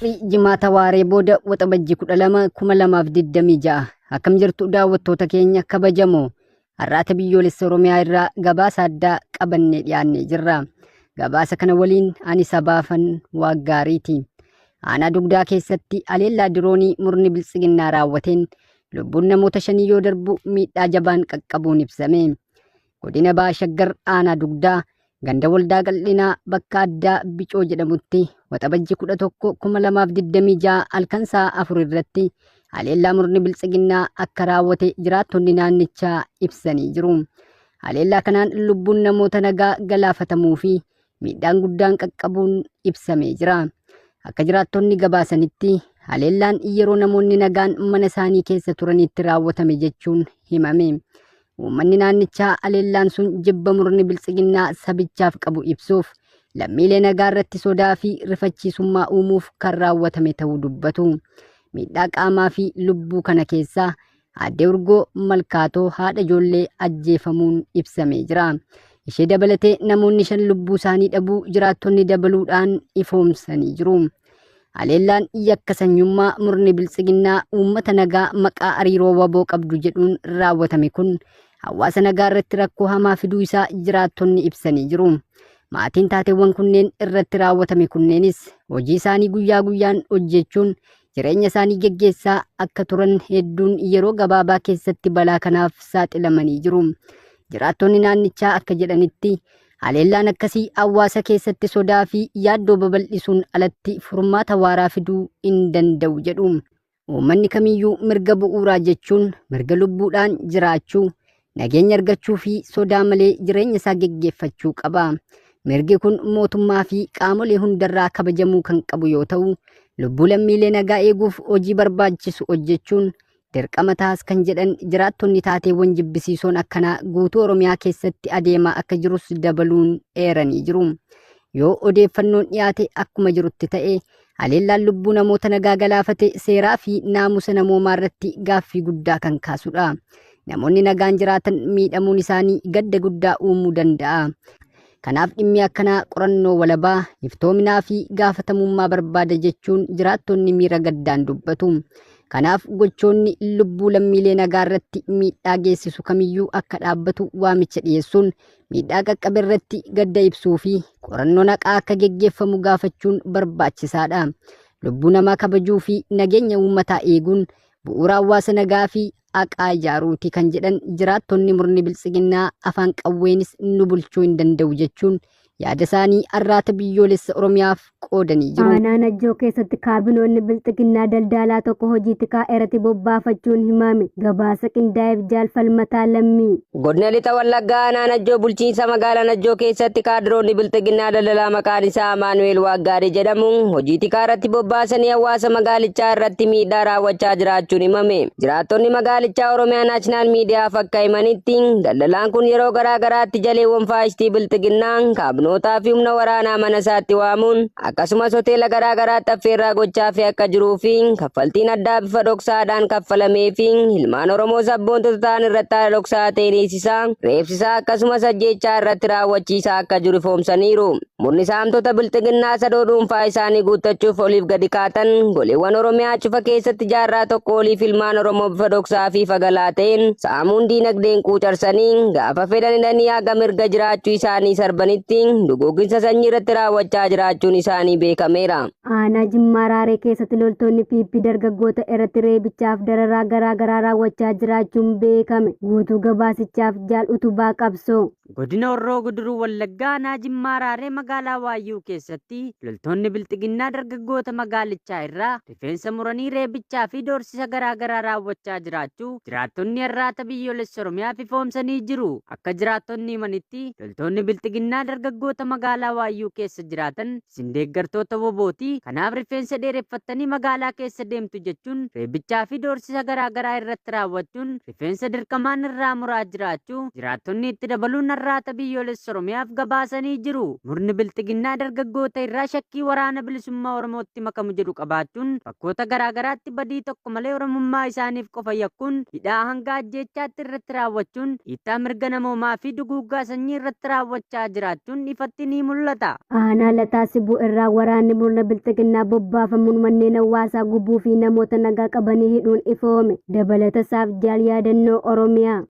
Har'i Jimaata waaree booda Waxabajji 12, 2026 akkam jirtu daawwattoota keenya kabajamoo Arraata Biyyoolessa Oromiyaa irraa gabaasa addaa qabannee dhiyaannee jirra. Gabaasa kana waliin ani Sabaafan Waaqgaariiti. Aanaa Dugdaa keessatti haleellaa diroonii murni biltsiginnaa raawwateen lubbuun namoota shanii yoo darbu miidhaa jabaan qaqqabuun ibsame. Godina Baha Shaggar Aanaa Dugdaa ganda Waldaa Qal'inaa bakka addaa Bicoo jedhamutti Waxabajji 11, 2026 halkan sa'a 4 irratti haleellaa murni biltsiginnaa akka raawwate jiraattonni naannichaa ibsanii jiru. Haleellaa kanaan lubbuun namoota nagaa galaafatamuu fi miidhaan guddaan qaqqabuun ibsamee jira. Akka jiraattonni gabaasanitti haleellaan yeroo namoonni nagaan mana isaanii keessa turanitti raawwatame jechuun himame. Uummanni naannichaa haleellaan sun jibba murni biltsiginnaa sabichaaf qabu ibsuuf lammiilee nagaa irratti sodaa fi rifachiisummaa uumuuf kan raawwatame ta'uu dubbatu. Miidhaa qaamaa fi lubbuu kana keessaa Aadde Urgoo Malkaatoo haadha ijoollee ajjeefamuun ibsamee jira. Ishee dabalatee namoonni 5 lubbuu isaanii dhabuu jiraattonni dabaluudhaan ifoomsanii jiru. Haleellaan yakka sanyummaa murni biltsiginnaa uummata nagaa maqaa hariiroo waboo qabdu jedhuun raawwatame kun hawaasa nagaa irratti rakkoo hamaa fiduu isaa jiraattonni ibsanii jiru. Maatiin taateewwan kunneen irratti raawwatame kunneenis hojii isaanii guyyaa guyyaan hojjechuun jireenya isaanii geggeessaa akka turan hedduun yeroo gabaabaa keessatti balaa kanaaf saaxilamanii jiru. Jiraattonni naannichaa akka jedhanitti Haleellaan akkasii hawaasa keessatti sodaa fi yaaddoo babal'isuun alatti furmaata waaraa fiduu hin danda'u jedhu. Uummanni kamiyyuu mirga bu'uuraa jechuun mirga lubbuudhaan jiraachuu, nageenya argachuu fi sodaa malee jireenya isaa geggeeffachuu qaba. Mirgi kun mootummaa fi qaamolee hundarraa kabajamuu kan qabu yoo ta'u, lubbuu lammiilee nagaa eeguuf hojii barbaachisu hojjechuun dirqama taas kan jedhan jiraattonni taateewwan jibbisiisoon akkanaa guutuu Oromiyaa keessatti adeemaa akka jirus dabaluun eeranii jiru. Yoo odeeffannoon dhiyaate akkuma jirutti ta'e haleellaan lubbuu namoota nagaa galaafate seeraa fi naamusa namoomaa irratti gaaffii guddaa kan kaasudha. Namoonni nagaan jiraatan miidhamuun isaanii gadda guddaa uumuu danda'a. Kanaaf dhimmi akkanaa qorannoo walabaa, iftoominaa fi gaafatamummaa barbaada jechuun jiraattonni miira gaddaan dubbatu. Kanaaf gochoonni lubbuu lammiilee nagaa irratti miidhaa geessisu kamiyyuu akka dhaabbatu waamicha dhiyeessuun miidhaa qaqqabe irratti gadda ibsuu fi qorannoon haqaa akka geggeeffamu gaafachuun barbaachisaadha. Lubbuu namaa kabajuu fi nageenya uummataa eeguun bu'uura hawaasa nagaa fi haqaa ijaaruuti kan jedhan jiraattonni murni biltsiginnaa afaan qawweenis nu bulchuu hin danda'u jechuun yaada isaanii Arraata Biyyoolessa Oromiyaaf qoodanii jiru. Aanaa Najjoo keessatti kaabinoonni Bilxiginnaa daldaalaa tokko hojii tikaa irratti bobbaafachuun himame. Gabaasa qindaa'eef Jaal Falmataa Lammii. Godina Lixa Wallaggaa Aanaa Najjoo bulchiinsa magaalaa Najjoo keessatti kaadiroonni Bilxiginnaa daldalaa maqaan isaa Amaanu'eel Waaggaarii jedhamu hojii tikaa irratti bobbaasanii hawaasa magaalichaa irratti miidhaa raawwachaa jiraachuun himame. Jiraattonni magaalichaa Oromiyaa Naashinaal Miidiyaaf akka himanitti daldalaan kun yeroo garaa garaatti jaleewwan faashistii Bilxiginnaa kaabinootaa fi humna waraanaa mana isaatti waamuun akkasumas hoteela garaa garaatti affeerraa gochaafii akka jiruu fi kaffaltiin addaa bifa dhoksaadhaan kaffalamee fi ilmaan Oromoo sabboontota ta'an irratti haala dhoksaa ta'een hiisisaa, reebsisaa akkasumas ajjeechaa irratti raawwachiisaa akka jiru ifoomsaniiru. Murni saamtota Bilxiginnaa sadoo dhuunfaa isaanii guuttachuuf oliif gadi kaatan goleewwan Oromiyaa cufa keessatti jaarraa tokko oliif ilmaan Oromoo bifa dhoksaa fi fagalaa ta'een saamuun diinagdeen quucarsanii gaafa fedhan hidhanii haga mirga jiraachuu isaanii sarbanitti duguuginsa sanyii irratti raawwachaa jiraachuun isaanii beekameera. Aanaa Jimmaa Raaree keessatti loltoonni PP dargaggoota irratti reebichaaf dararaa garaa garaa raawwachaa jiraachuun beekame. Guutuu gabaasichaaf Jaal Utubaa Qabsoo. Godina Horroo Guduruu Wallaggaa Aanaa Jimmaa Raaree magaalaa Waayyuu keessatti loltoonni Bilxiginnaa dargaggoota magaalichaa irraa rifeensa muranii reebichaa fi doorsisa garaa garaa raawwachaa jiraachuu jiraattonni Arraata Biyyoolessa Oromiyaaf ifoomsanii jiru. Akka jiraattonni himanitti loltoonni Bilxiginnaa dargaggoota magaalaa Waayyuu keessa jiraatan isin deeggartoota wbo ti, kanaaf rifeensa dheereffattanii magaalaa keessa deemtu jechuun reebichaa fi doorsisa garaa garaa irratti raawwachuun rifeensa dirqamaan irraa muraa jiraachuu jiraattonni itti dabaluun Arraata Biyyoolessa Oromiyaaf gabaasanii jiru. Murni Bilxiginnaa dargaggoota irraa shakkii Waraana Bilisummaa Oromootti makamu jedhu qabaachuun bakkoota garaagaraatti badii tokko malee Oromummaa isaaniif qofa yakkuun hidhaa hanga ajjeechaatti irratti raawwachuun dhiittaa mirga namoomaa fi duguuggaa sanyii irratti raawwachaa jiraachuun ifatti ni mul'ata. Aanaa Lataa Sibuu irraa waraanni murna Bilxiginnaa bobbaafamuun manneen hawaasaa gubuu fi namoota nagaa qabanii hidhuun ifoome. Dabalata isaaf Jaal Yaadannoo Oromiyaa.